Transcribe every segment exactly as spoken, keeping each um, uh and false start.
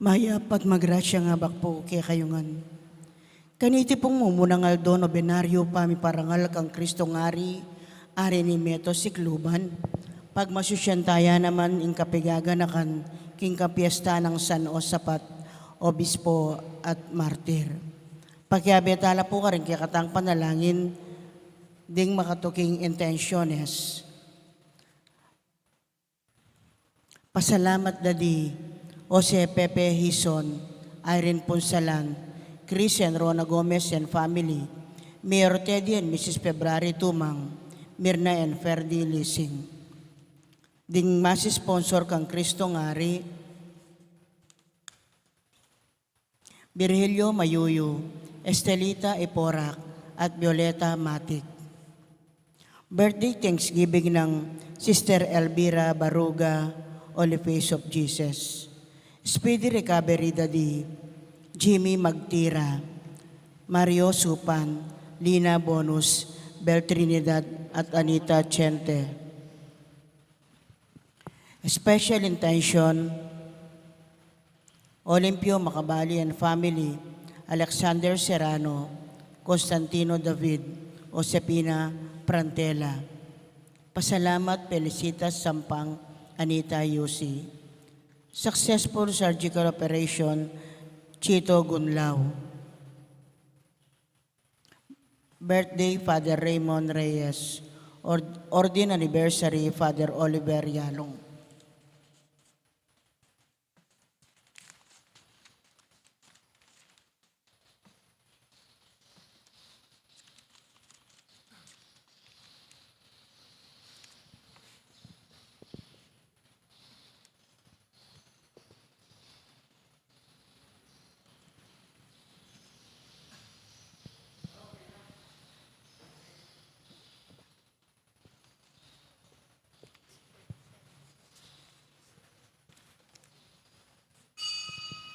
Mayap at magrasyang abak pu kekayu ngan. Kaniti pung mumunang aldo nobenaryo pamiparangal kang Kristong Ari, Ari ning meto sikluban, pagmasusyan taya naman ing kapigaganakan king kapiesta nang San Josafat, Obispo at Martir. Pakiabe tala pu karing kekatang panalangin ding makatuking intensyones. Pasalamat da di Jose Pepe Hizon, Irene Punsalan, Chris and Rona Gomez and family, Mayor Teddy and Missus February Tumang, Mirna and Ferdy Lising. Ding masi sponsor kang Kristong Ari, Virgilio Mayuyu, Estelita Iporac, at Violeta Matic. Birthday Thanksgiving nang Sister Elvira Baruga, Holy Face of Jesus. Speedy recovery da di Jimmy Magtira, Mario Supan, Lina Bonus, Bel Trinidad, at Anita Chente. Special intention, Olimpio Macabali and family, Alexander Serrano, Constantino David, Josefina Prantela. Pasalamat Felicitas Sampang, Anita Yusi. Successful surgical operation, Chito Gunlao. Birthday, Father Raymond Reyes. Ord-, ordin anniversary, Father Oliver Yalong.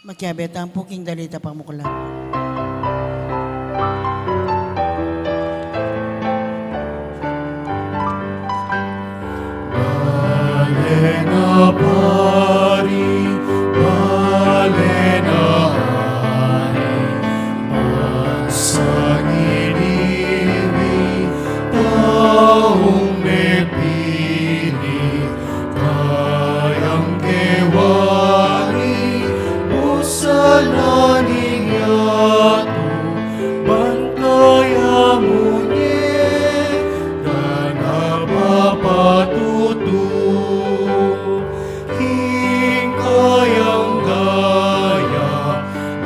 Makiabe tamu pu king dalit a pamuklat. Bale na pari, bale na ari, mansang iniwi, taung mepili, kayang kewari, busan na ning yatu, ban kaya mu ne, da na papatutu. King kayang daya,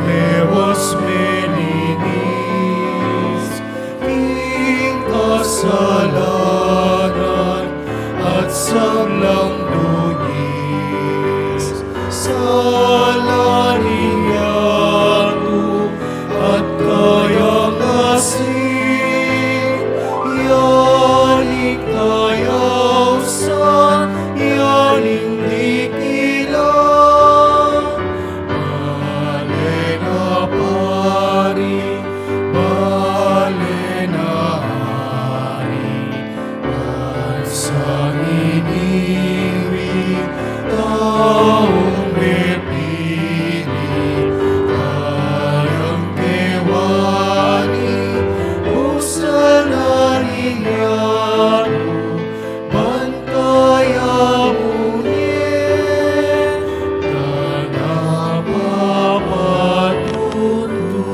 mewas melinis, king kasalanan at sablang dungis, sala ning yatu, at kayang asin, yaning kayausan, yaning dikilan. Bale na pari, bale na ari, mansang iniwi, taung mepili, kayang kewari, busan na ning yatu, ban kaya mu ne, da na papatutu.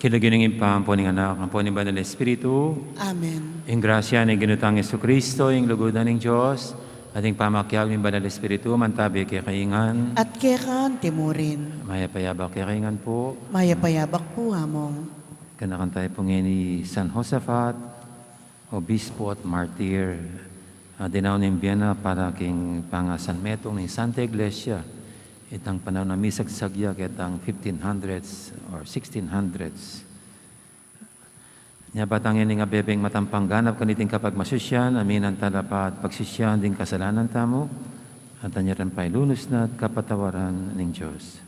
King lagyu ning Ibpa, ampo ning Anak, ampo ning Banal Espiritu. Amen. Ing grasya ning Ginu tang Jesucristo, ing lugud na ning Dios, at ing pamakiabe ning Banal Espiritu, mantabi kekayu ngan. At keka antimurin. Mayap a yabak kekayu ngan pu. Mayap a yabak pu, Among. Kanakan tamu pu ngeni i San Josafat, Obispo at Martir, a dinaun ning bie na para king pangasanmetung ning Santa Iglesia, itang panaun a misagsag ya ketang fifteen hundreds or sixteen hundreds. Nya ba tang ini ing abebeng matampang ganap kaniting kapagmasusyan, aminan tala pa at pagsisian ding kasalanan tamu, at anya rin pa ilunus na at kapatawaran ning Dios.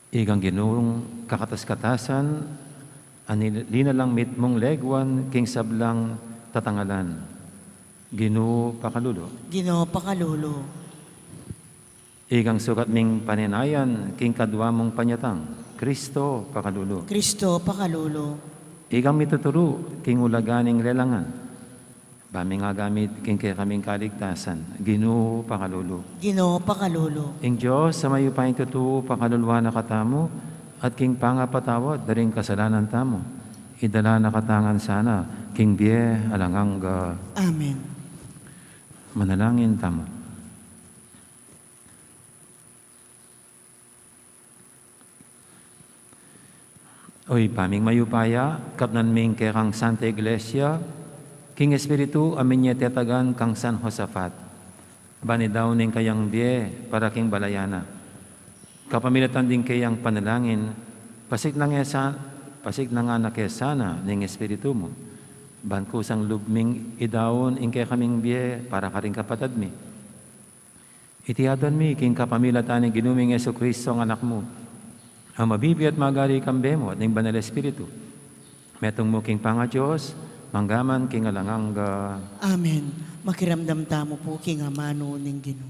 Ikang Ginung kakatas-katasan, a linalanan mitmung leguan king sablang tatangalan. Ginu, pakalulu. Ginu, pakalulu. Ikang sukat ming paninayan king kadwa mung panyatang. Kristo, pakalulu. Kristo, pakalulu. Ikang mituturu king ulaga ning lelangan, ba ming agamit king kekaming kaligtasan. Ginu, pakalulu. Ginu, pakalulu. Ing Dios a mayupayang tutu, pakaluluan na katamu, at king pangapatawad da ring kasalanan tamu, idala na katamu ngan sana king bie alang angga. Amen. Manalangin tamu. O Ibpa ming mayupaya, kapnan ming kekang Santa Iglesia, king Espiritu a minie tetagan kang San Josafat, ban idaun ing kayang bie para king balayan na. Kapamilatan ding keyang panalangin, pasignan nge sa-, pasignan na ke sana ning Espiritu mu, ban kusang lub ming idaun ing kekaming bie para karing kapatad mi. Iti aduan mi king kapamilatan ning Ginu ming Jesucristo a Anak mu, a mabibie at magari kambe mu at ning Banal Espiritu, metung mu king pangaDios, mangga man king alang angga. Amen. Makiramdam tamu pu king amanu ning Ginu.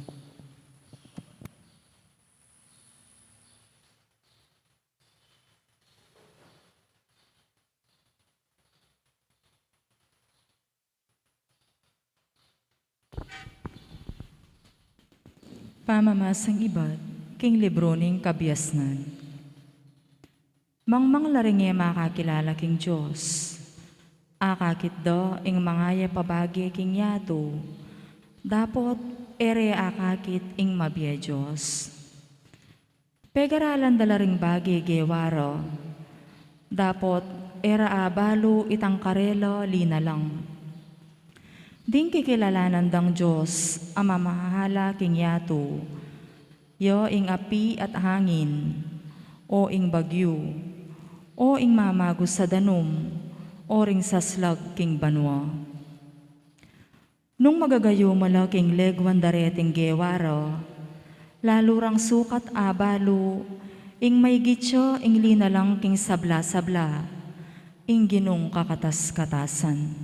Pamamasang ibat king libru ning Kabiasnan. Mangmang la ring e makakilala king Dios. Akakit da ing mangayap a bage king yatu, dapot e re akakit ing mabie Dios. Pegaralan da la ring bage gewa ra, dapot e ra abalu itang karela linalang. Ding kikilalanan dang Dios a mamahala king yatu, ya ing api at hangin, o ing bagyu, o ing mamagus a danum, o ring saslag king banua. Nung magagayuma la king leguan da reting gewa ra, lalu rang sukat abalu ing maigit ya ing linalang king sabla-sabla, ing Ginung kakatas-katasan.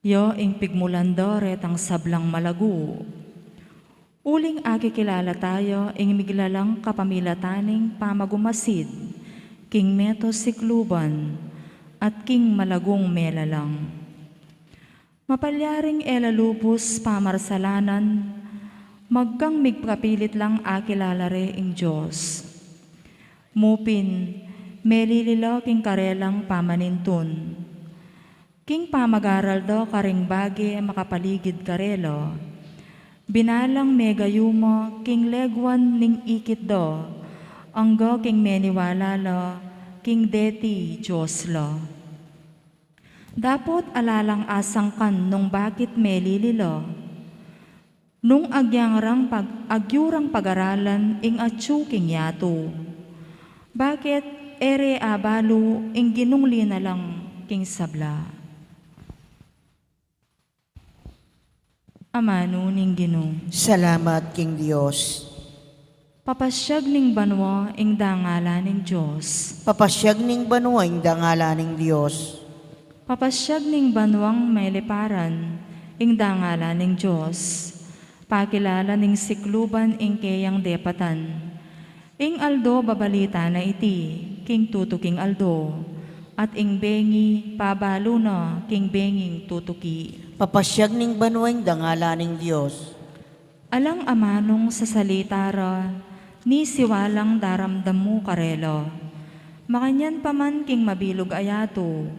Ya ing pigmulan da retang sablang malagu. Uling akikilala taya ing miglalang kapamilatan ning pamagumasid king meto sikluban at king malagung melalang. Mapalyaring e la lubus pamarsalanan, magkang migpapilit lang akilala re ing Dios. Mu pin, melili la king karelang pamanintun. King pamagaral da karing bage makapaligid karela, binalang megayuma king leguan ning ikit da, angga king meniwala la king deti Dios la. Dapot ala lang asangkan nung bakit melili la. Nung agyang rang pag-, agyu rang pagaralan ing atyu king yatu, bakit e re abalu ing Ginung linalang king sabla? Amanu ning Ginu. Salamat king Dios. Papasyag ning banua ing dangalan ning Dios. Papasyag ning banua ing dangalan ning Dios. Papasyag ning banuang meliparan ing dangalan ning Dios. Pakilala ning sikluban ing keyang depatan. Ing aldo babalita na iti king tutuking aldo, at ing bengi pabalu na king benging tutuki. Papasyag ning banua ing dangalan ning Dios. Alang amanung sasalita ra, ni siwalang daramdam mu karela. Makanyan pa man king mabilug a yatu,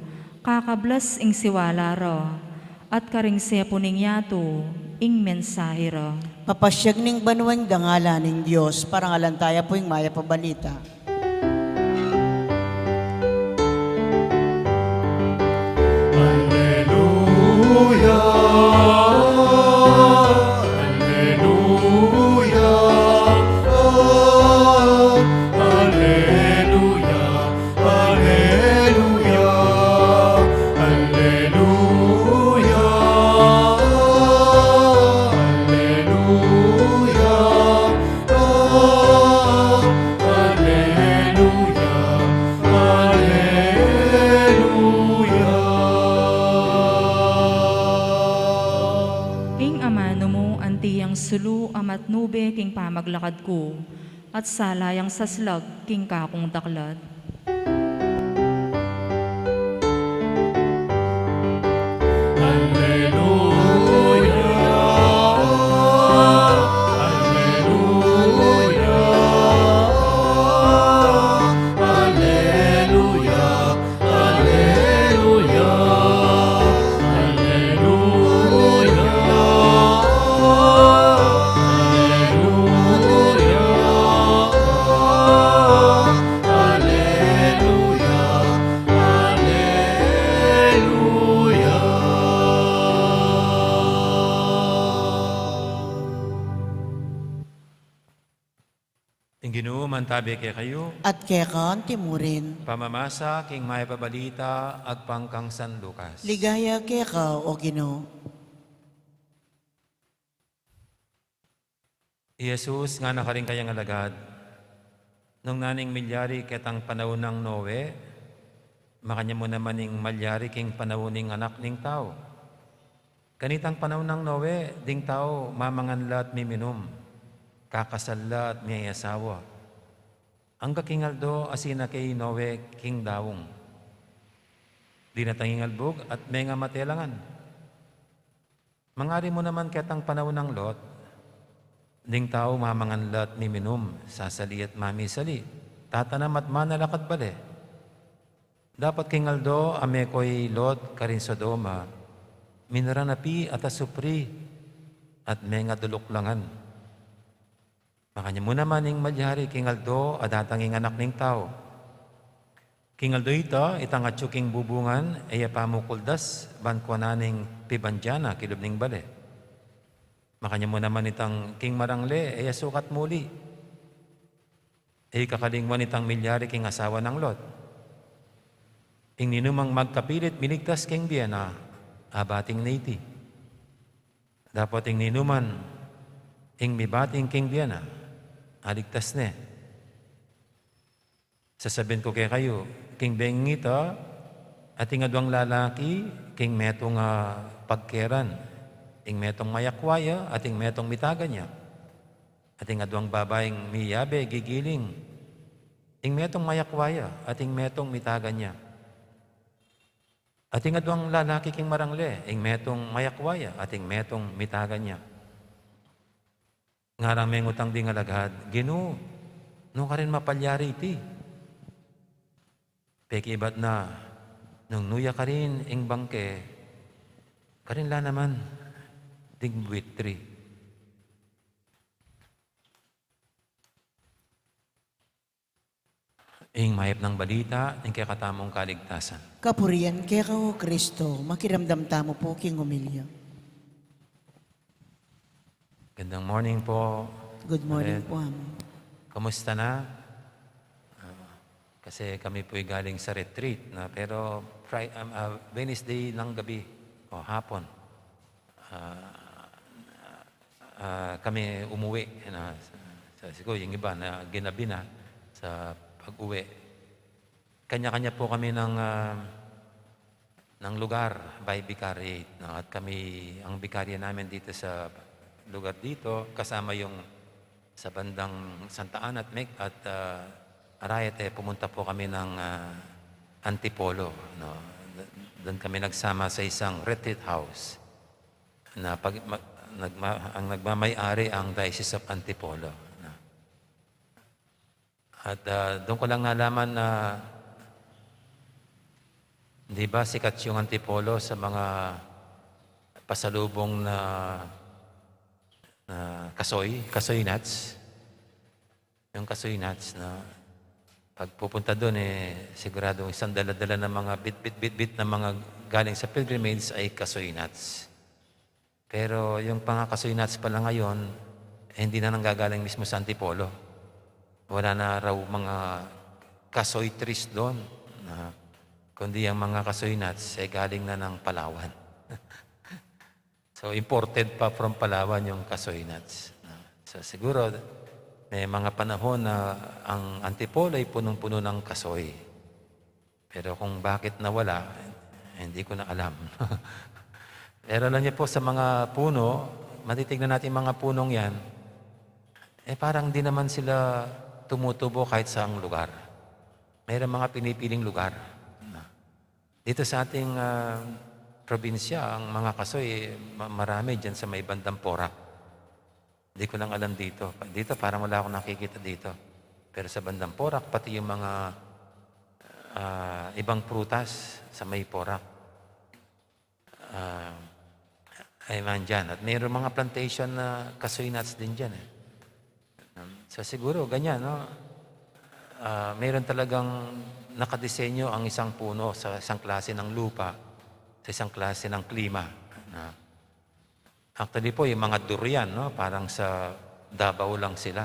kakablas ing siwala ra, at karing sepu ning yatu, ing mensahe ra. Papasyag ning banua ing dangalan ning Dios, parangalan taya pu ing mayap a balita. Alleluia, alleluia, alleluia, alleluia, alleluia, alleluia, alleluia. at nube king pamaglakad ku, at sala yang saslag king kakung daklat. Alleluia, alleluia, alleluia, alleluia, alleluia, alleluia, alleluia, alleluia. Ing Ginu mantabi kekayu. At keka antimurin. Pamamasa king Mayap a Balita agpang kang San Lucas. Ligaya keka, O Ginu. I Jesus ngana karing kayang alagad, nung naning milyari ketang panaun nang Noe, makanyan mu naman ing malyari king panaun ning Anak ning Tau. Kanitang panaun nang Noe, ding tau mamangan la at miminum, kakasal la at miyasawa, angga king aldo a sinake i Noe king daung. Dinatang ing albug at mengamate la ngan. Mangari mu naman ketang panaun nang Lot, ding tau mamangan la at miminum, sasali at mamisali, tatanam at manalakad bale. Dapot king aldo a meko i Lot karin Sodoma, minaranapi at asupri, at mengaduluk la ngan. Makanyan mu naman ing malyari king aldo a datang ing Anak ning Tau. King aldo ita, itang atyu king bubungan e ya pamukuldas ban kuanan ing pibandian na kilub ning bale. Makanyan mu naman itang king marangle e ya sukat muli. E kakalingwan itang milyari king asawa nang Lot. Ing ninumang magkapilit miligtas king bie na, abating ne iti. Dapot ing ninuman ing mibating king bie na, aligtas ne. Sasabian ku kekayu, king bengi ita, ating aduang lalaki king metung a pagkeran, ing metung mayakwa ya at ing metung mitagan ya. Ating aduang babaing miyabe gigiling, ing metung mayakwa ya at ing metung mitagan ya. Ating aduang lalaki king marangle, ing metung mayakwa ya at ing metung mitagan ya. Ngarang mengutang ding alagad, Ginu, nu karin mapalyari iti? Pekibat na, nung nu ya karin ing bangke, karin la naman ding buitri. Ing mayap nang balita ning kekatamung kaligtasan. Kapurian keka, O Kristo. Makiramdam tamu pu king omilya. Gandang morning po. Good morning po, Amo. Kumusta na? Ah, kasi kami po'y galing sa retreat na, pero Fri-, um, ah, Wednesday ng gabi o hapon, ah, ah, kami umuwi na. Sa, sa, siguro yung iba na ginabi na sa pag-uwi. Kanya-kanya po kami ng, ah, ng lugar by vicariate, no? At kami, ang vicaria namin dito sa lugar dito, kasama yung sa bandang Santa Ana at Meg-, at, ah, Arayat, eh, pumunta po kami ng, ah, Antipolo, no? Doon kami nagsama sa isang retreat house na pag-, ma-, nagma-, ang nagmamay-ari ang Diocese of Antipolo, no? At, ah, doon ko lang nalaman na, di ba, sikat yung Antipolo sa mga pasalubong na, na kasoy, kasoy nuts. Yung kasoy nuts na pagpupunta doon, eh, siguradong isang dala-dala ng mga bit-bit-bit-bit na mga galing sa pilgrimage ay kasoy nuts. Pero yung mga kasoy nuts pala ngayon, eh, hindi na nanggagaling mismo sa Antipolo. Wala na raw mga kasoy trees doon, na, kundi ang mga kasoy nuts ay galing na ng Palawan. So, imported pa from Palawan yung kasoy nuts, no? So, siguro, may mga panahon na ang Antipolo ay punong-puno ng kasoy. Pero kung bakit nawala, eh, hindi ko na alam. Pero alam niyo po, sa mga puno, matitignan natin mga punong yan, eh, parang di naman sila tumutubo kahit saang lugar. Mayroong mga pinipiling lugar. Dito sa ating, ah, probinsya, ang mga kasoy, eh, ma-, marami diyan sa may bandang Porac. Di ko lang alam dito. Dito, parang wala akong nakikita dito. Pero sa bandang Porac, pati yung mga, ah, ibang prutas sa may Porac, ah, ay nandiyan. At mayroong mga plantation na kasoy nuts din diyan, eh. So, siguro ganyan, no? Ah, mayroon talagang nakadesenyo ang isang puno sa isang klase ng lupa, sa isang klase ng klima, no? Actually po, yung mga durian, no? Parang sa Davao lang sila.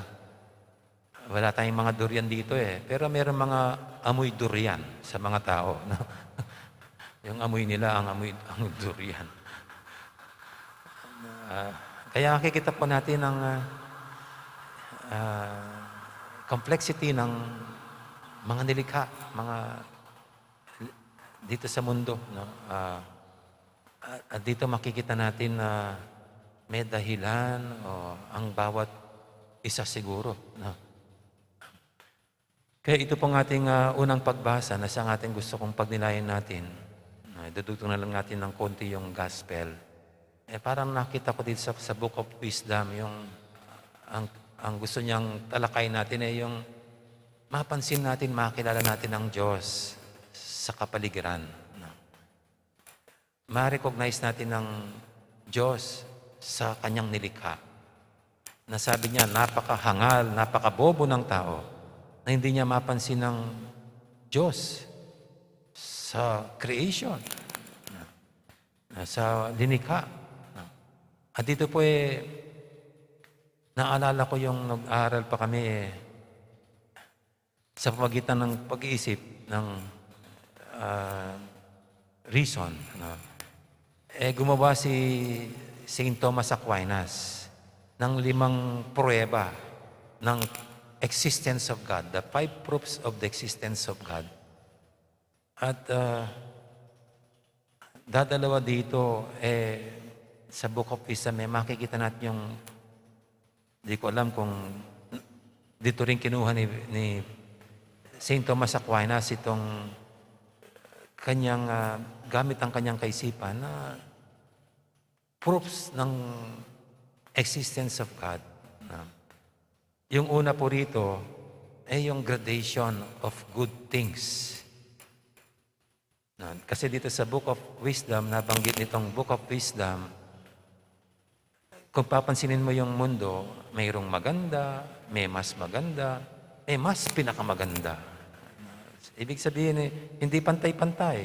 Wala tayong mga durian dito, eh. Pero mayroong mga amoy durian sa mga tao, no? Yung amoy nila, ang amoy, ang durian. Ah, kaya nakikita po natin ang, ah, ah, complexity ng mga nilikha, mga dito sa mundo, no? Ah, at, at dito makikita natin na may dahilan o ang bawat isa siguro, no? Kaya ito pong ating, ah, unang pagbasa na siyang ating gusto kong pagnilayan natin. Ah, idudugtong na lang natin ng konti yung gospel. Eh, parang nakita ko dito sa, sa Book of Wisdom, yung ang, ang gusto niyang talakay natin ay yung mapansin natin, makilala natin ang Diyos sa kapaligiran, no? Ma-recognize natin ang Diyos sa kanyang nilikha. Na sabi niya, napakahangal, napakabobo ng tao na hindi niya mapansin ang Diyos sa creation, na sa linikha. At dito po, eh, naalala ko yung nag-aaral pa kami, eh, sa pamagitan ng pag-iisip ng, ah, reason, no? Eh, gumawa si Saint Thomas Aquinas ng limang prueba ng existence of God, the five proofs of the existence of God. At, ah, dadalawa dito, eh, sa Book of Wisdom, eh, makikita natin yung, di ko alam kung dito rin kinuha ni, ni Saint Thomas Aquinas itong kanyang, ah, gamit ang kanyang kaisipan na proofs ng existence of God, no? Yung una po rito, eh, yung gradation of good things. No? Kasi dito sa Book of Wisdom, nabanggit nitong Book of Wisdom, kung papansinin mo yung mundo, mayroong maganda, may mas maganda, may mas pinakamaganda. Ibig sabihin, eh, hindi pantay-pantay.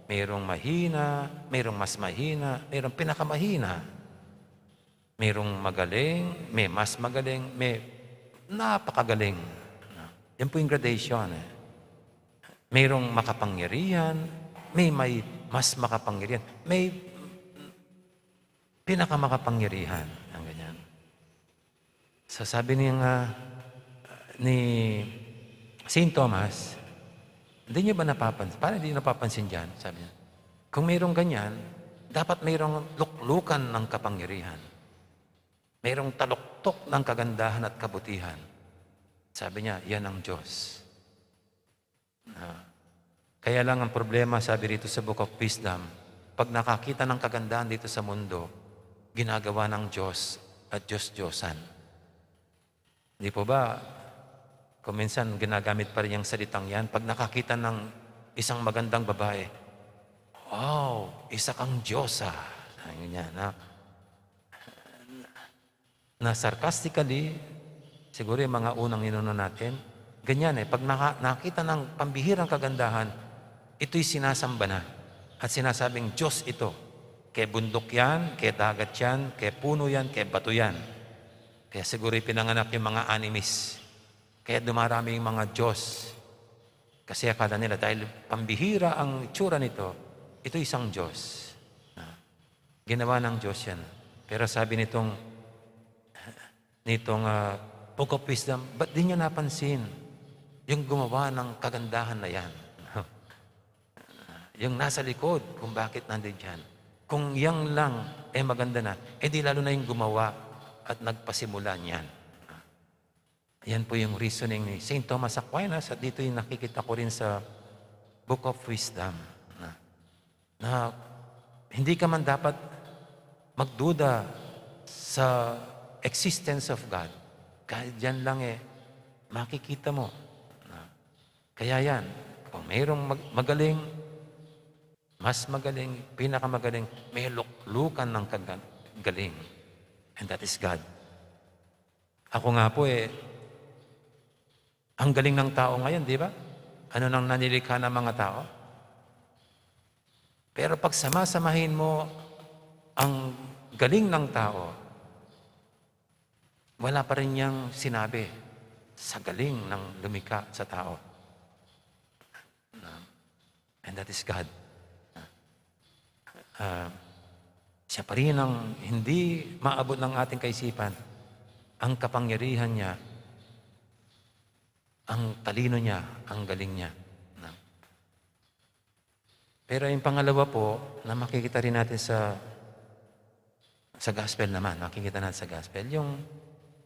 Mayroong mahina, mayroong mas mahina, mayroong pinakamahina. Mayroong magaling, may mas magaling, may napakagaling. Yan po yung gradation, eh. Mayroong makapangyarihan, may, may mas makapangyarihan, may pinakamakapangyarihan, ang ganyan. So, sabi niya nga, ni Saint Thomas, "Hindi niyo ba napapansin? Paano hindi niyo napapansin dyan?" Sabi niya, "Kung mayroong ganyan, dapat mayroong luklukan ng kapangyarihan. Mayroong taluktok ng kagandahan at kabutihan." Sabi niya, "Yan ang Diyos." Ah, kaya lang ang problema, sabi rito sa Book of Wisdom, pag nakakita ng kagandahan dito sa mundo, ginagawa ng Diyos at Diyos-Diyosan. Di po ba, kung minsan ginagamit pa rin yung salitang yan, pag nakakita ng isang magandang babae, "Wow, isa kang diyosa." Sabi niya, na, na sarcastically, siguro yung mga unang ninuno natin, ganyan eh, pag naka-, nakita ng pambihirang kagandahan, ito'y sinasamba na at sinasabing, "Diyos ito." Ke bundok yan, ke dagat yan, ke puno yan, ke bato yan. Kaya siguro pinanganak yung mga animis. Kaya dumarami yung mga Diyos. Kasi akala nila, dahil pambihira ang itsura nito, ito isang Diyos. Ah, ginawa ng Diyos yan. Pero sabi nitong, nitong, ah, Book of Wisdom, ba't di niya napansin yung gumawa ng kagandahan na yan? Yung nasa likod, kung bakit nandun dyan. Kung yang lang, eh, maganda na, eh, di lalo na yung gumawa at nagpasimula niyan. Yan po yung reasoning ni Saint Thomas Aquinas, at dito yung nakikita ko rin sa Book of Wisdom, na, na hindi ka man dapat magduda sa existence of God. Kahit diyan lang, eh, makikita mo. Na, kaya yan, kung mayroong mag-, magaling, mas magaling, pinakamagaling, may luklukan ng kagaling. And that is God. Ako nga po, eh, ang galing ng tao ngayon, di ba? Ano nang nanilikha ng mga tao? Pero pag samasamahin mo ang galing ng tao, wala pa rin yang sinabi sa galing ng lumikha sa tao. And that is God. Ah, siya pa rin ang hindi maabot ng ating kaisipan. Ang kapangyarihan niya, ang talino niya, ang galing niya. Pero yung pangalawa po, na makikita rin natin sa, sa gospel naman, makikita natin sa gospel, yung,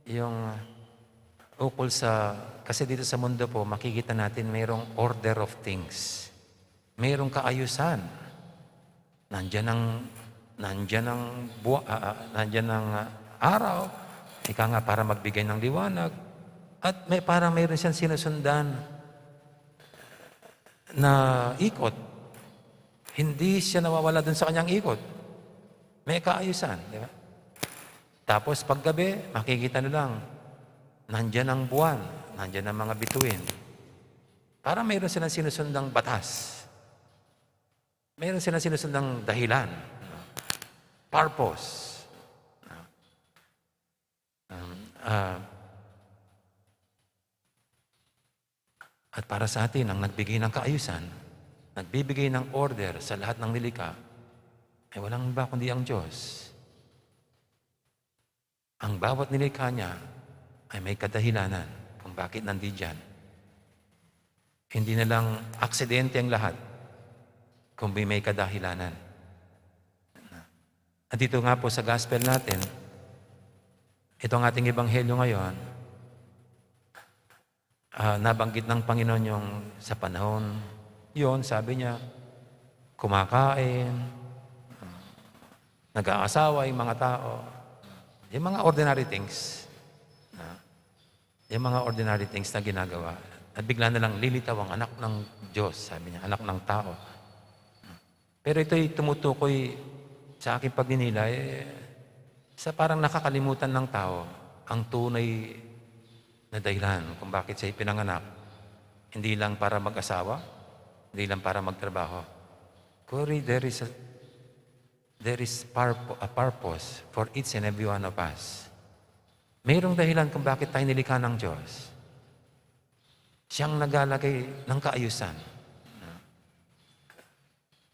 yung, ah, ukol sa, kasi dito sa mundo po, makikita natin mayroong order of things. Mayroong kaayusan. Nandiyan ang, nandiyan ang buwa-, ah, ah, nandiyan ang, ah, araw, ika nga, para magbigay ng liwanag. At may, parang mayroon siyang sinusundan na ikot. Hindi siya nawawala dun sa kanyang ikot. May kaayusan, di ba? Tapos paggabi, makikita na lang, nandiyan ang buwan, nandiyan ang mga bituin. Parang mayroon silang sinusundang batas. Mayroon silang sinusundang dahilan. Purpose. Um, ah, at para sa atin, ang nagbigay ng kaayusan, nagbibigay ng order sa lahat ng nilikha, ay walang iba kundi ang Diyos. Ang bawat nilikha niya ay may kadahilanan kung bakit nandiyan. Hindi na lang aksidente ang lahat, kundi may kadahilanan. At dito nga po sa gospel natin, itong ating ebanghelyo ngayon, ah, nabanggit ng Panginoon yung sa panahon yun, sabi niya, kumakain, ah, nag-aasawa yung mga tao. Yung mga ordinary things. Ah, yung mga ordinary things na ginagawa. At bigla na lang lilitaw ang anak ng Diyos, sabi niya, anak ng tao. Pero ito'y tumutukoy sa aking pagninilay, eh, sa parang nakakalimutan ng tao ang tunay na dahilan kung bakit siya ipinanganak. Hindi lang para mag-asawa, hindi lang para magtrabaho. Kundi there is a, there is purpo-, a purpose for each and every one of us. Mayroong dahilan kung bakit tayo nilikha ng Diyos. Siyang naglalagay ng kaayusan.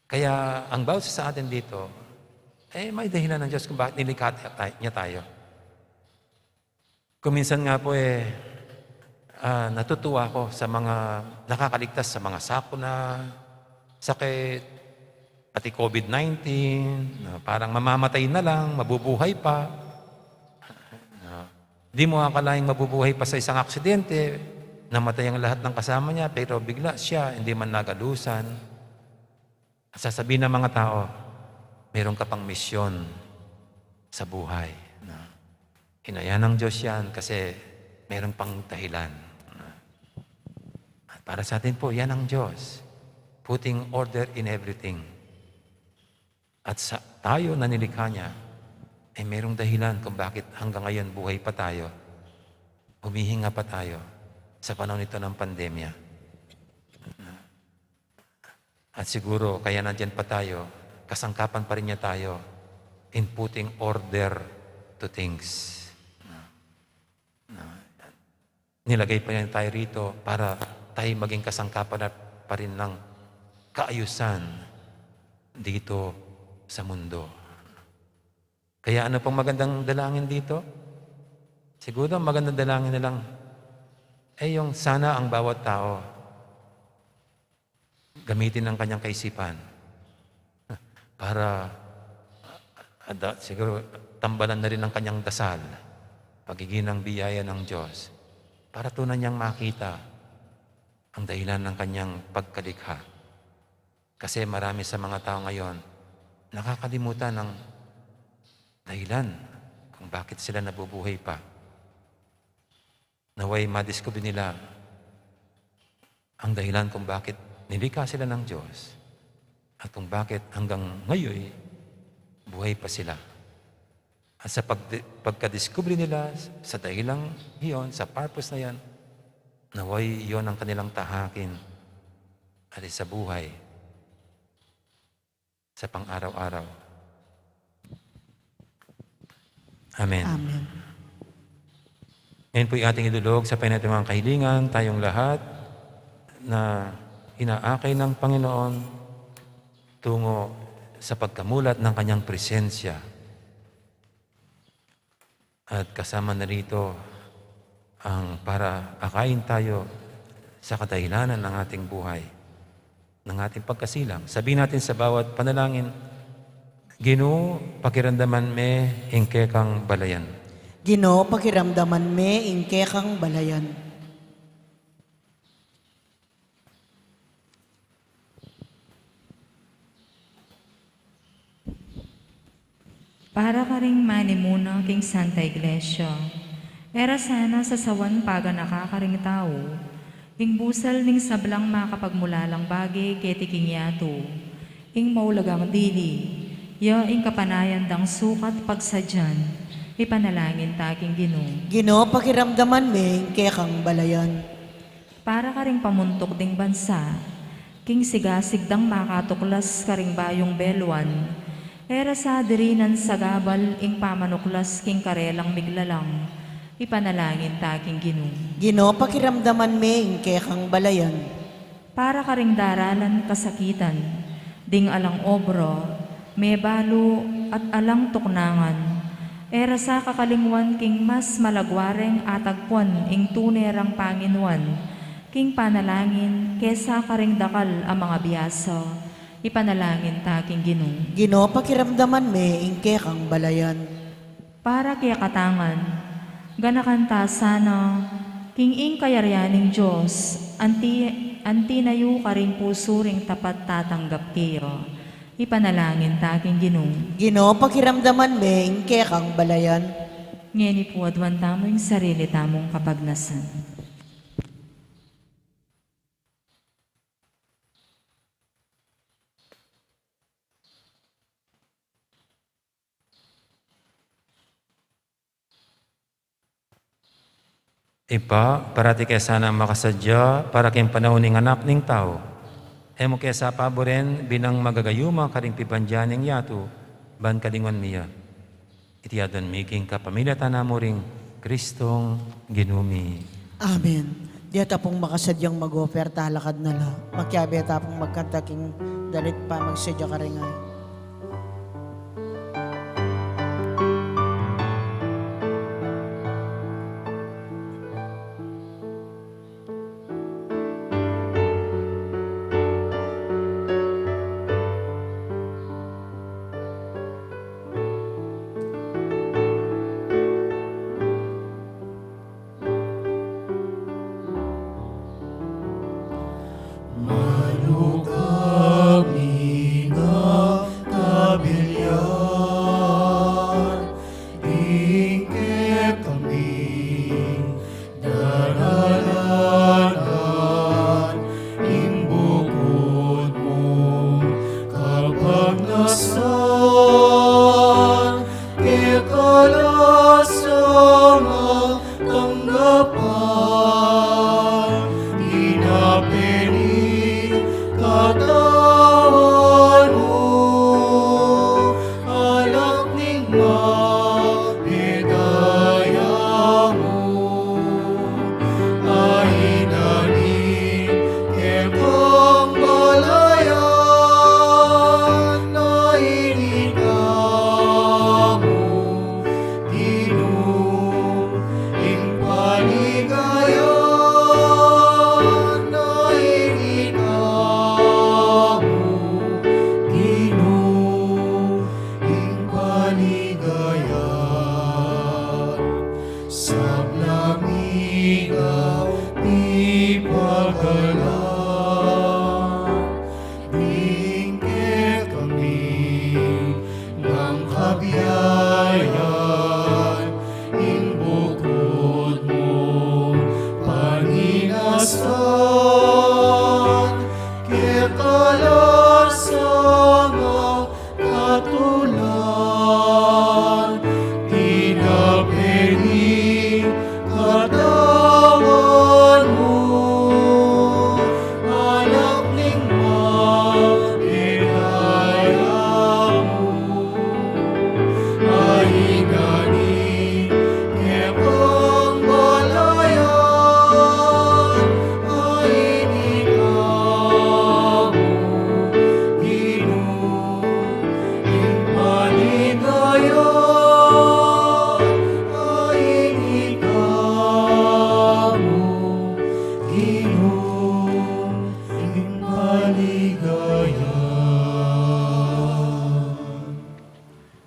Kaya ang bawat isa sa atin dito, eh, may dahilan ng Diyos kung bakit nilikha ta-, niya tayo. Kung minsan nga po, eh, ah, natutuwa ako sa mga nakakaligtas sa mga sakuna, sakit, pati COVID nineteen, no? Parang mamamatay na lang, mabubuhay pa. No? Di mo akalaing mabubuhay pa sa isang aksidente, namatay ang lahat ng kasama niya, pero bigla siya, hindi man nagalusan. At sasabihin ng mga tao, "Meron ka pang misyon sa buhay." No? Hinayaan ng Diyos yan kasi meron pang dahilan. No? At para sa atin po, yan ang Diyos. Putting order in everything. At sa tayo na nilikha niya, ay merong dahilan kung bakit hanggang ngayon buhay pa tayo, humihinga pa tayo sa panahon ito ng pandemya. At siguro, kaya nandiyan pa tayo, kasangkapan pa rin niya tayo in putting order to things. Nilagay pa niya tayo rito para tayo maging kasangkapan at pa rin ng kaayusan dito sa mundo. Kaya ano pang magandang dalangin dito? Siguro ang magandang dalangin na lang, eh, yung sana ang bawat tao gamitin ang kanyang kaisipan para, ah, da-, siguro, tambalan na rin ang kanyang dasal, pagiging ng biyaya ng Diyos. para tunay niyang makita ang dahilan ng kanyang pagkalikha. Kasi marami sa mga tao ngayon, nakakalimutan ang dahilan kung bakit sila nabubuhay pa. Naway madiskubre nila ang dahilan kung bakit nilikha sila ng Diyos at kung bakit hanggang ngayon buhay pa sila. At sa pag-, pagkadiskubre nila sa dahilang iyon, sa purpose na yan, naway iyon ang kanilang tahakin at sa buhay sa pang-araw-araw. Amen. Amen. Ngayon po'y ating idulog sa panatimang kahilingan, tayong lahat na inaakay ng Panginoon tungo sa pagkamulat ng kanyang presensya. At kasama na rito ang para akayin tayo sa kadahilanan ng ating buhay, ng ating pagkasilang. Sabihin natin sa bawat panalangin, "Ginu, pakiramdaman me ing kekang balayan." Ginu, pakiramdaman me ing kekang balayan. Para karing manimuna king Santa Iglesia, e ra sana sasawan paganaka karing tau ing busal ning sablang makapagmulalang bage keti king yatu, ing maulagang dili, ya ing kapanayan dang sukat pagsadyan, ipanalangin ta king Ginu. Ginu, pakiramdaman me ing kekang balayan. Para karing pamuntuk ding bansa, king sigasig dang makatuklas karing bayung beluan, e ra sa dirinan sagabal ing pamanuklas king karelang miglalang, ipanalangin ta king Ginu. Ginu, pakiramdaman me ing kekang balayan. Para karing daralan kasakitan, ding alang obra, mebalu at alang tuknangan, e ra sa kakalingwan king mas malagwa reng atagpuan ing tune rang panginuan, king panalangin kesa karing dakal a mga biasa, ipanalangin ta king Ginu. Ginu, pakiramdaman me ing kekang balayan. Para kekatang ngan, ganakan ta sana king ing kayarian ning Dios, anti, anti na yu karing pusu ring tapat tatanggap keya. Ipanalangin ta king Ginu. Ginu, pakiramdaman me ing kekang balayan. Ngeni pu aduan tamu ing sarili tamung kapagnasan. Ibpa, parati ke sanang makasadya para king panaun ning Anak ning Tau. E mu ke sa paburen bilang magagayuma karing pibandian ning yatu, ban kalinguan mi ya. Iti aduan mi king kapamilatan na mu ring Kristong Ginu mi. Amen. Ditak pung makasadyang mag-offer, talakad na la. Makiabe ta pung magkanta king dalit pamagsadya karing ay. Manu kami nga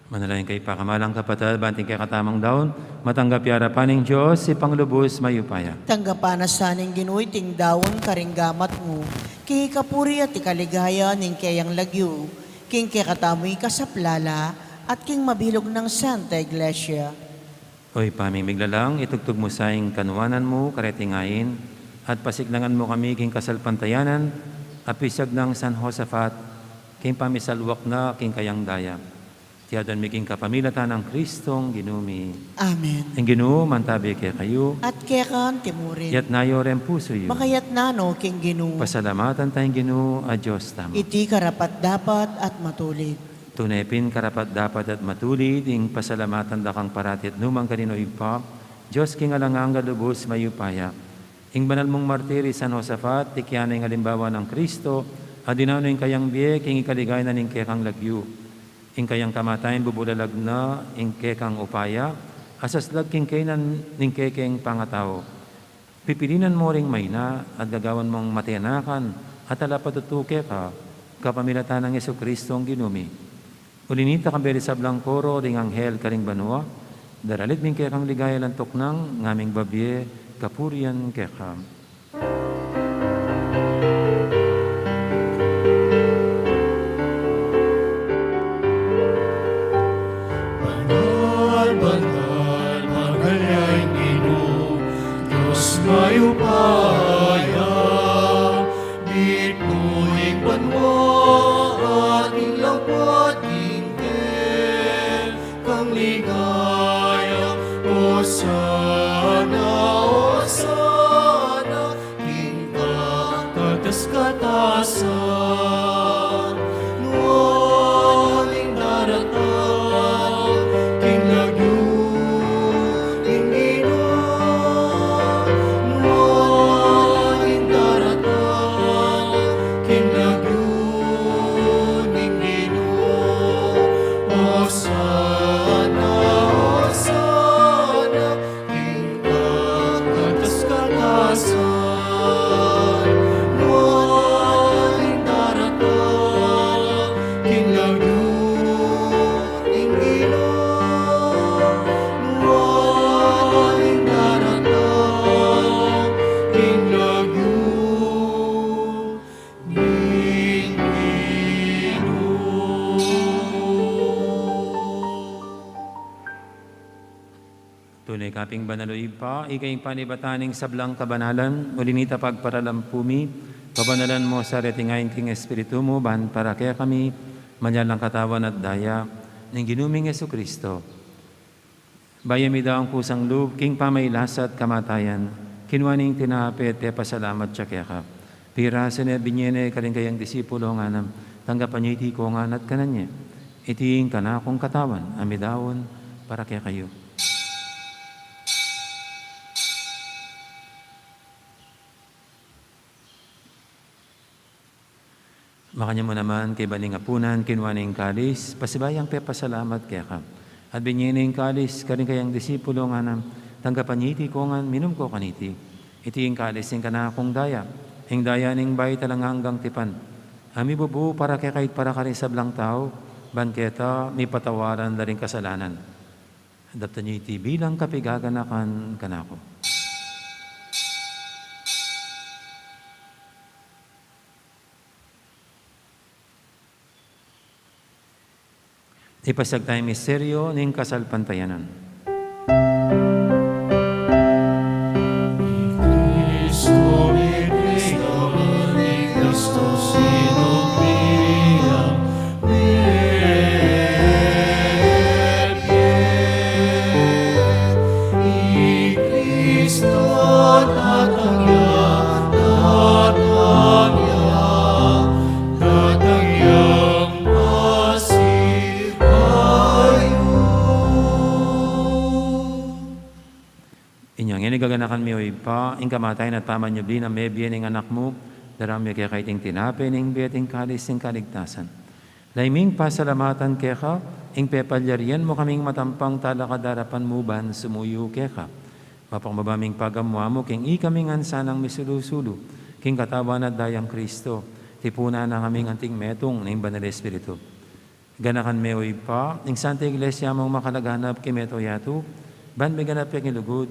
Manalangin kayu pakamalan kung kapatad, ban king kekatamung daun, matanggap ya arapan ning Dios, Ibpang lubus mayupaya. Tanggapan na sa ning Ginu iting daun karing gamat mu, king ikapuri at ikaligaya ning keyang lagyu, king kekatamu ikasaplala, at king mabilug nang Santa Iglesia. O Ibpa ming miglalang, itugtug mu sa ing kanuanan mu kareti ngeni, at pasiknangan mu kami king kasalpantayanan a pisag nang San Josafat, king pamisalwak na king kayang daya. Iti aduan mi king kapamilatan nang Kristong Ginu mi. Amen. Ing Ginu mantabi kekayu. At keka naman murin. Iyatas yu ring pusu yu. Makayatas no king Ginu. Pasalamatan taya ing Ginu a Dios tamu. Iti karapat-dapat at matulid. Tune pin karapat-dapat at matulid ing pasalamatan da kang parati at nu man karin, O Ibpa, Dios king alang angga, lubus mayupaya. Ing banal mung martir i San Josafat, tikian na ing alimbawa nang Kristo, a dinanu ing kayang bie king ikaligaya na ning kekang lagyu. Ing kayang kamatayan bubulalag na ing kekang upaya a saslag king keynan ning kekeng pangatau. Pipilinan mu ring maina at gagawan mung matenakan at talapatutu keka, kapamilatan nang Jesucristong Ginu mi. Uli nita, kambe ring sablang koro ring anghel karing banua, daralit mi ing kekang ligaya alang tuknang, ngaming babie kapurian keka. Banal, banal, banal ya ing Ginu, Dios mayupaya, mitmu ing banua at ing lagyu at ing kekang ligaya. Hosana, Hosana, king kakatas-katasan. Nuan ing daratang king lagyu ning Ginu. Nuan ing daratang king lagyu ning Ginu. Hosana, Hosana, king kakatas-katasan. Nuan ing daratang king lagyu ning Ginu. Nuan ing daratang king lagyu ning Ginu. Tune ka pin banal, O Ibpa, ika ing panibatan ning sablang kabanalan, uli nita pagparalan pu mi, pabanalan mu sa reti ngeni king Espiritu mu, ban para kekami, manyalang katawan at daya ning Ginu ming Jesucristo. Bayu mi daun kusang lub king pamagkasakit at kamatayan, kinua ne ing tinape, pepasalamat ya keka. Pirasu ne, binie ne karing kayang disipulo, ngana, tanggapan ye iti kongan at kanan ye. Iti ing kanakung katawan, a midaun para kekayu. Makanyan mu naman, kaybat ning apunan, kinua ne ing kalis, pasibayu yang pepasalamat keka. At binie ne ing kalis karing kayang disipulo, ngana, tanggapan ye iti kongan, minum ko kaniti. Iti ing kalis ning kanakung daya, ing daya ning bayu at alang anggang tipan, a mibubu para kekayu at para karing sablang tau, ban keta mipatawaran da ring kasalanan. Daptan ye iti bilang kapaganakan kanaku. Ipasiag taya ing misteryu ning kasalpantayanan. Inya ngeni gaganakan mi, O Ibpa, ing kamatayan at pamanyubli nang mebie ning Anak mu, daraun mi keka iting tinape ning bie at ing kalis ning kaligtasan. Lalu ming pasalamatan keka, ing pepalyarian mu kaming matampang talakad king arapan mu ban sumuyu keka. Mapakumbaba ming pagamu-amu king ikami ngan sanang misulu-sulu king katawan at daya nang Kristo. Tipunan na kaming anting metung ning Banal Espiritu. Ganakan me, o Ibpa, ing Santa Iglesia mung makalaganap king mabilug a yatu, ban miganap ya king lugud,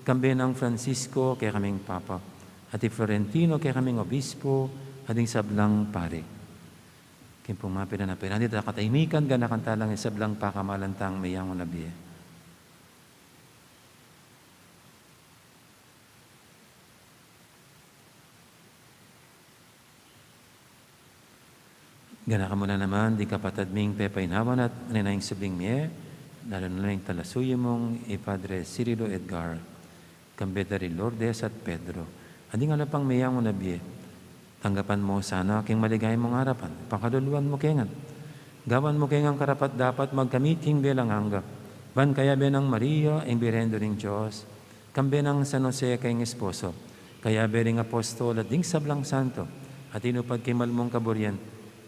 kambe nang Francisco, kekaming Papa, at i Florentino, kekaming Obispo, at ding sablang pari. King pung mapilan a pilan, ita katahimikan, ganakan tala ing sablang pakamalan tang meyangu na bie. Ganakan mu la naman ding kapatad ming pepainawan at anin na ing subling mie, lalu na ing talasuyu mung i Padre Cirilo Edgar, kambe da ri Lourdes at Pedro, at ding ala pang meyangu na bie. Tanggapan mu sana king maligaya mung arapan, pakaluluan mu kengan. Gawan mu kengan karapat-dapat magkamit king bie alang angga, ban kayabe nang Maria, ing Birhen Indu ning Dios, kambe nang San Jose, kayang esposo, kayabe ring apostol at ding sablang santo, a tinupad king malmung kaburian,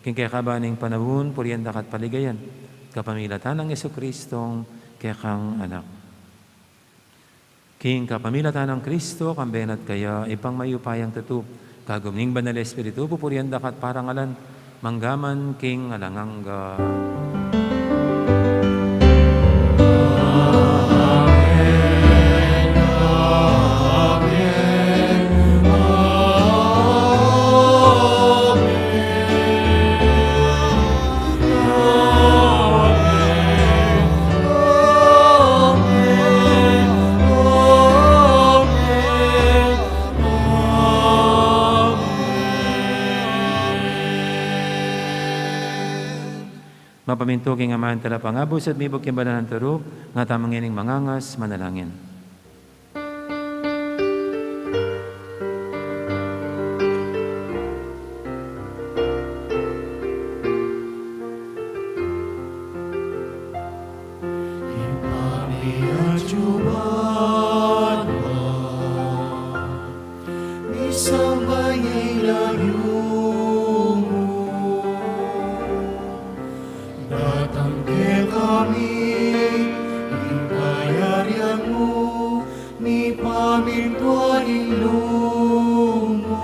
king kekaban ning panaun, purian da ka at paligayan, kapamilatan nang Jesucristong kekang Anak. King kapamilatan nang Kristo, kambe na at kaya, Ibpang mayupayang tutu, kagum ning Banal Espiritu, pupurian da ka at parangalan, mangga man king alang angga. Mapamintu king Ama ing Talapangabus at mibug king banal nang turu, nga tamu ngening mangangas manalangin. Ipamiatsu banua, misamban ya ing lagyu mu, datang kekami ing kayarian mu, mipamintuan ing lub mu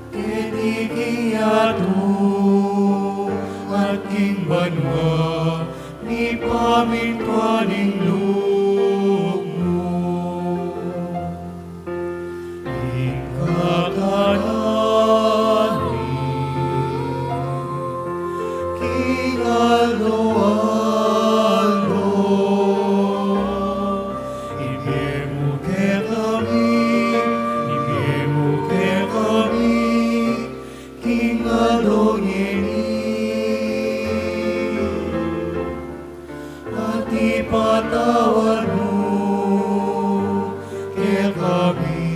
keti king yatu at king banua, mipamintuan ing lub mu. Ing kakanan mi king aldo-aldo, ibie mu kekami, ibie mu kekami king aldo ngeni. At ipatawad mu kekami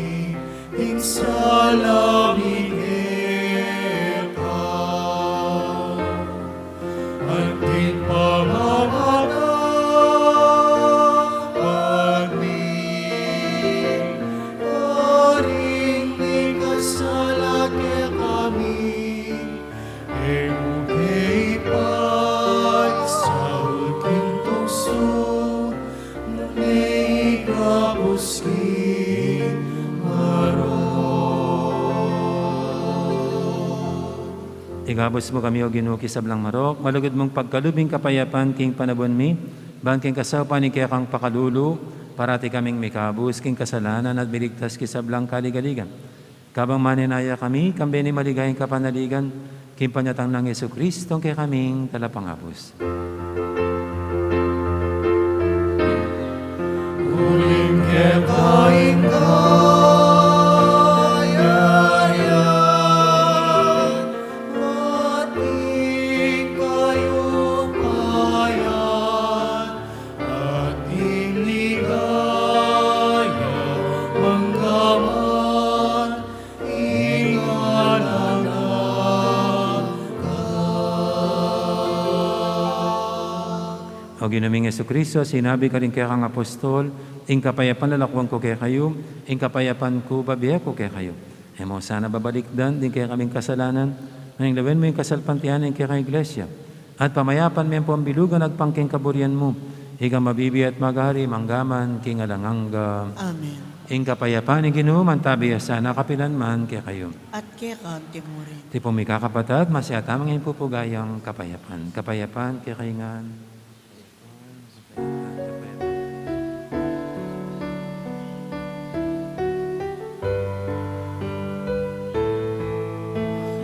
ing sala mi keka, anti ing pamamatawad mi karing mikasala kekami, e mu ke ipaisaul king tuksu, nune ikabus king marok. Ikabus mu kami, O Ginu, king sablang marok, malugud mung pagkalub ing kapayapan king panaun mi, ban king kasaupan ning kekang pakalulu, parati kaming mikabus king kasalanan at miligtas king sablang kaligaligan. Kabang manenaya kami, kambe ning maligayang kapanaligan, king panyatang nang Jesucristo, ing kekaming Talapangabus. Uling keka ing kayarian, at ing kayupayan, at ing ligaya, mangga man king alang angga. O Ginu ming Jesucristo, sinabi mu karing kekang apostol, ing kapayapan lalakwan ku kekayu, ing kapayapan ku bibie ku kekayu. E mu sana babalikdan ding kekaming kasalanan, nune lawen mu ing kasalpantayanan ning kekang Iglesia, at pamayapan me ampong bilugan agpang king kaburian mu, ika mabibie at magari mangga man king alang angga. Amen. Ing kapayapan ning Ginu mantabi ya sana kapilan man kekayu. At keka mu rin. Tipun mi kakapatad, masi ya tamung ing pupugayang kapayapan. Kapayapan kekayu ngan.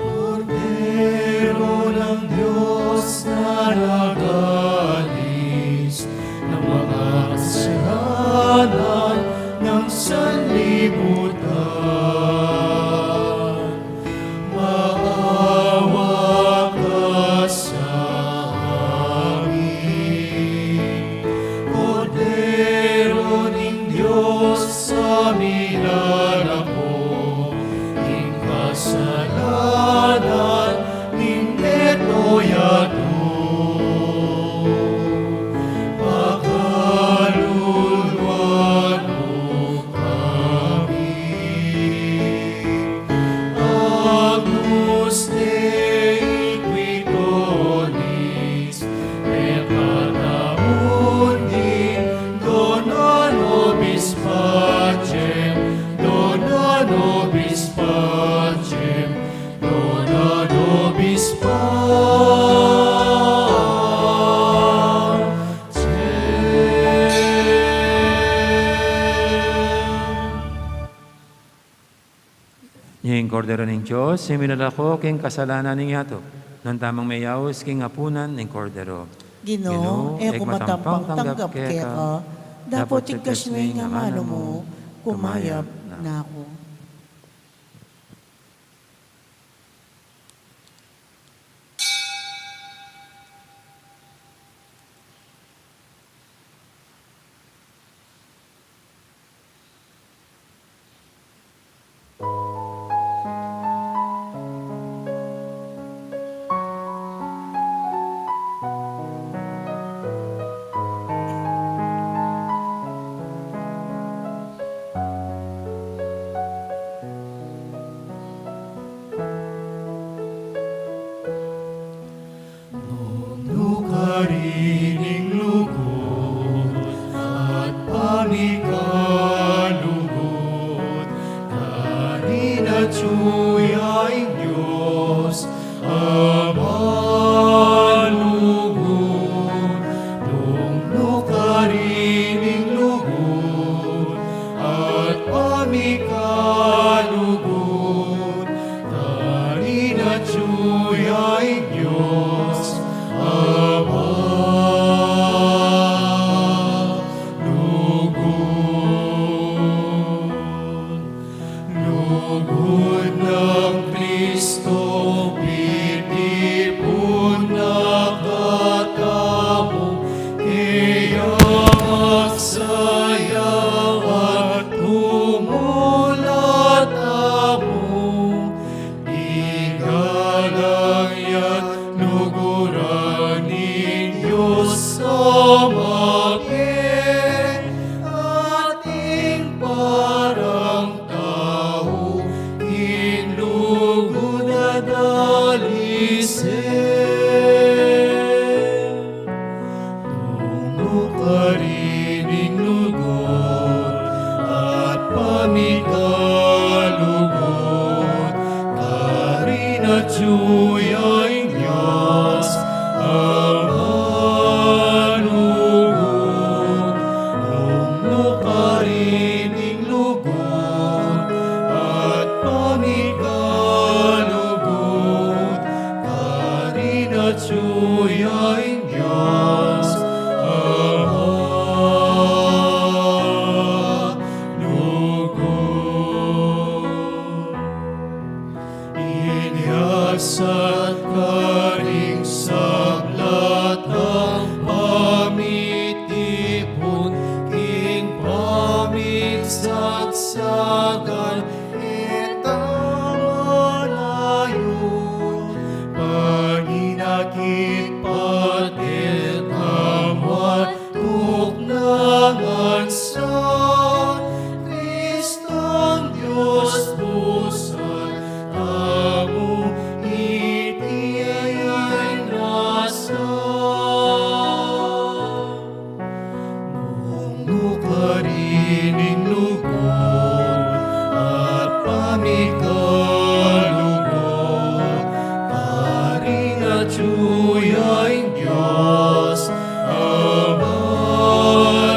Kordero ng Diyos na nagalis ng mga kasalanan ng sanlibutan. Maawa ka sa amin. Kordero ning Diyos, a milalako ing kasalanan ning metoyatu. Pakaluluan mu kami. Agnus Dei qui doloris peccata mundi, dona nobis pacem, dona nobis pacem, dona nobis pacem. Ing Kordero ning Dios, a milalako king kasalanan ning yatu. Nuan tamung meyaus king apunan ning Kordero. Ginu, e ku matampang tanggap keka, dapot tigkas me ing amanu mu, kumayap na ku. Nung nu karin ing lugud at pamikalugud, karin atyu ya ing Dios a malugud. Nung nu karin ing lugud at pamikalugud, karin atyu ya ing Dios a malugud. Lugud nang Kristo, pitipun na katamu, kaya magsaya at tumula tamu. Igalang ya't luguran ning Dios Ama ke, ating parang tau king lugud a dalise. Nung nu karin ing lugud at pamikalugud, karin atyu ya ing Dios a malugud. Nung nu karin ing lugud at pamikalugud, karin atyu ya ing Dios a malugud. Inyasat karing sablang pamitipun king pamigsagsagan, e ta manayun, panginakit, patil tamu at tuknangan sa Kristong Dios, busal tamu iti Atyu ya ing Dios, Ama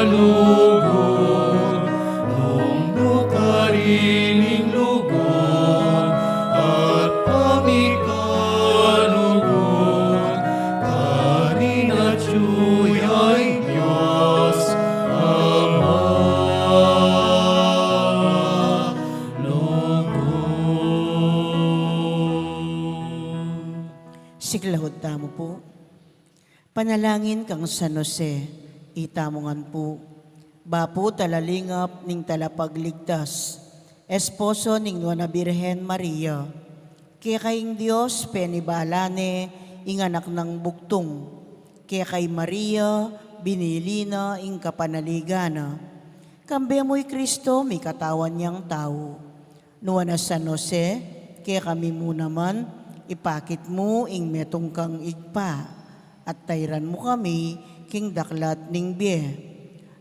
lugud, nung nukarin ing lugud, at pamikalugud, karin atyu ya ing Dios, Ama lugud. Siklaud tamu pu. Panalangin kang San Jose, itamu ngan pu. Bapu talalingap ning Talapagligtas, esposo ning Nuan a Birhen Maria. Keka ing Dios penibala ne ing anak nang bugtung. Keka i Maria binili na ing kapanaligan na. Kambe mu i Kristo mikatawan yang tau. Nuan a San Jose, kekami mu naman, ipakit mu ing metung kang Ibpa, at tairan mu kami king daklat ning bie.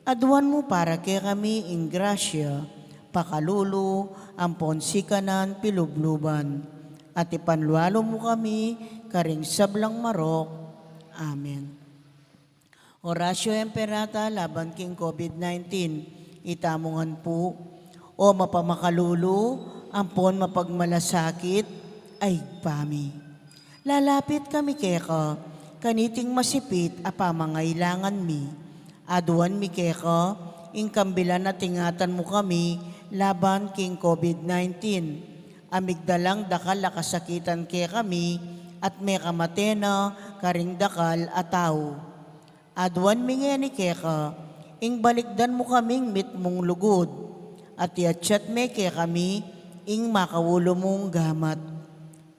Aduan mu para kekami ing grasya, pakalulu, ampon sikanan pilubluban, at ipanlualu mu kami karing sablang marok. Amen. Oratio Imperata laban king COVID nineteen, itamu ngan pu. O mapamakalulu, ampon mapagmalasakit a Ibpa mi. Lalapit kami keka, kaniting masipit a pamangailangan mi. Aduan mi keka, ing kambilan at ingatan mu kami, laban king COVID nineteen. A migdalang dakal a kasakitan kekami, at mekamate na karing dakal a tau. Aduan mi ngeni keka, ing balikdan mu kaming mitmung lugud, at iatsat me kekami, ing makaulu mung gamat.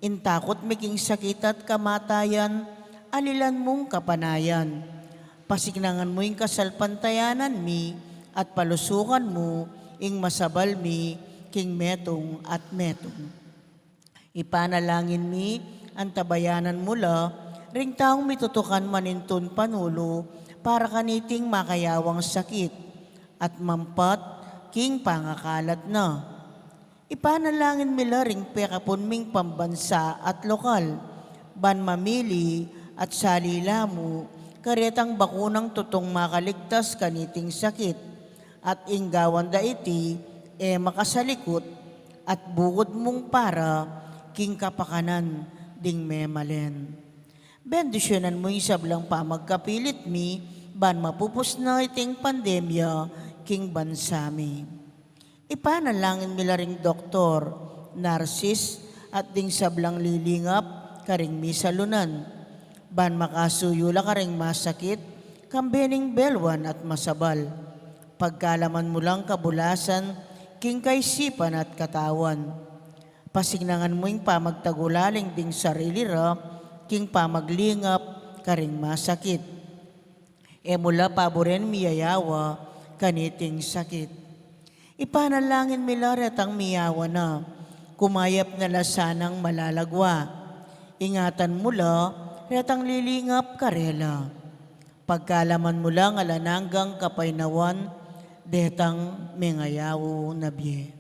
Ing takut mi king sakit at kamatayan, alilan mung kapanayan. Pasiknangan mu ing kasalpantayanan mi, at palusukan mu, ing masabal mi, king metung at metung. Ipanalangin mi, antabayanan mu la, ring taung mitutukan manintun panulu, para kaniting makayawang sakit, at mampat, king pangakalat na. Ipanalangin mi la ring pekapun ming pambansa at lokal, ban mamili at sali la mu, karetang bakunang tutung makaligtas kaniting sakit, at ing gawan da iti, e makasalikut, at bukud mung para, king kapakanan, ding memalen. Bendisyunan mu ing sablang pamagkapilit mi, ban mapupus na iting pandemya, king bansa mi. Ipanalangin mi la ring doktor, narsis, at ding sablang lilingap, karing misalunan. Ban makasuyu la karing masakit, kambe ning belwan at masabal. Pagkalaman mu lang kabulasan, king kaisipan at katawan. Pasiknangan mu ing pamagtagulaling ding sarili ra, king pamaglingap, karing masakit. E mu la paburen miyayawa, kaniting sakit. Ipanalangin mi la retang miyawa na, kumayap na la sanang malalagwa. Ingatan mu la, retang lilingap karela. Pagkalaman mu lang alang anggang kapaynawan, detang mengayaw na bie.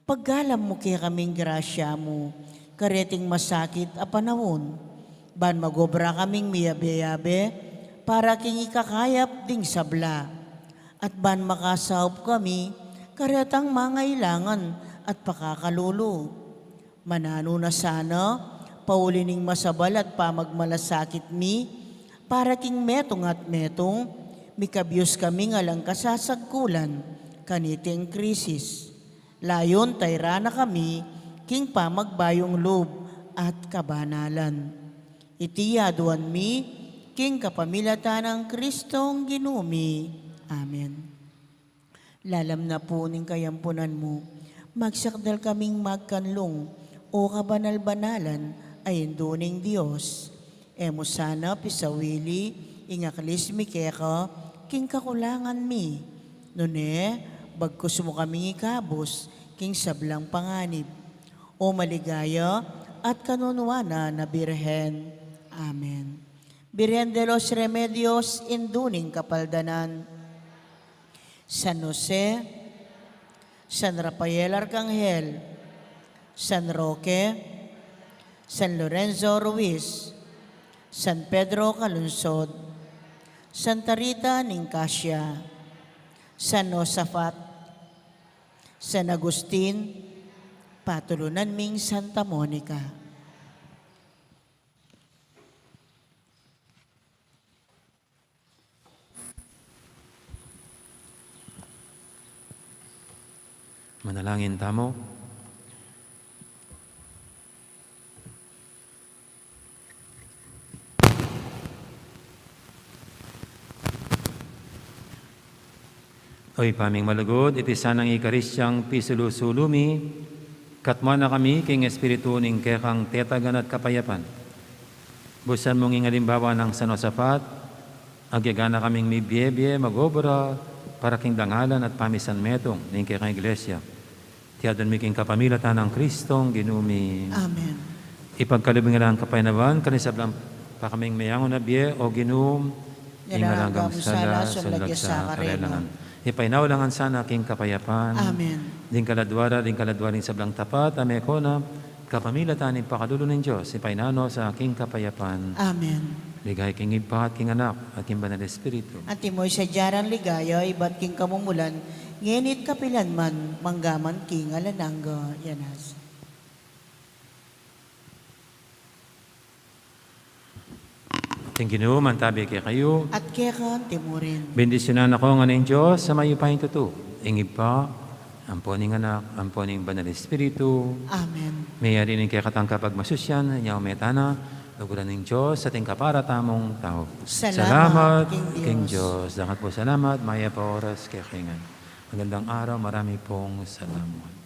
Pagkalam mu kekaming grasya mu, kareting masakit a panaun, ban magobra kaming miyabe-yabe, para king ikakayap ding sabla, at ban makasaup kami, karetang mangailangan at pakakalulu. Mananu na sana, pauli ning masabal at pamagmalasakit mi, para king metung at metung, mikabyus kaming alang kasasagkulan, kaniting krisis. Layun tayra na kami, king pamagbayung lub at kabanalan. Iti aduan mi, king kapamilatan nang Kristong Ginu mi. Amen. Lalam na pu ning kayampunan mu, magsakdal kaming magkanlung, O kabanal-banalan a Indu ning Dios. E mu sana pisawili ing aklis mi keka, king kakulangan mi. Nune, bagkus mu kaming ikabus, king sablang panganib. O maligaya at kanunuanan a Birhen. Amen. Birhen de los Remedios, Indu ning Kapaldanan. San Jose, San Rafael Arcangel, San Roque, San Lorenzo Ruiz, San Pedro Calungsod, Santa Rita ning Casia, San Josafat, San Agustin, patulunan ming Santa Monica. Manalangin tamu. O Ibpa ming malugud, iti sanang Eukaristiyang pisulu-sulu mi, katmuan na kami king Espiritu ning kekang tetagan at kapayapan. Busan mung ing alimbawa nang San Josafat, agyaga na kaming mibie-bie mag-obra para king dangalan at pamisanmetung ning kekang Iglesia. Iti adwan mi king kapamilatan nang Kristong Ginu mi. Amen. Ipagkalub ing alang kapaynawan karing sablang pa kaming meyangu na bie, O Ginu, ing alang anggang sala, sumlag ya sa karelang ngan. Ipainawa la ngan sana king kapayapan. Amen. Ding kaladua ra, ding kaladua ring sablang tapat a mekona, kapamilatan ning pakalulu ning Dios, ipainawa na sa king kapayapan. Amen. Ligaya king Ibpa at king Anak at king Banal Espiritu. Antimo ing sadya nang ligaya, ibat king kamumulan, ngeni at kapilan man, mangga man king alang angga. Yanas. Ing Ginu mantabi kekayu. At keka antimurin. Bendisyunan na kayu ngan ning Dios a mayupayang tutu, ing Ibpa, ampo ning Anak, ampo ning Banal Espiritu. Amen. Meyari ning kekatang kapagmasusyan, inya ume tana, luguran ning Dios, ating kapara tamung tau. Salamat king Dios. Salamat king Dios. Dangat pung salamat, mayap a oras kekayu ngan. Magandang araw, marami pong salamat.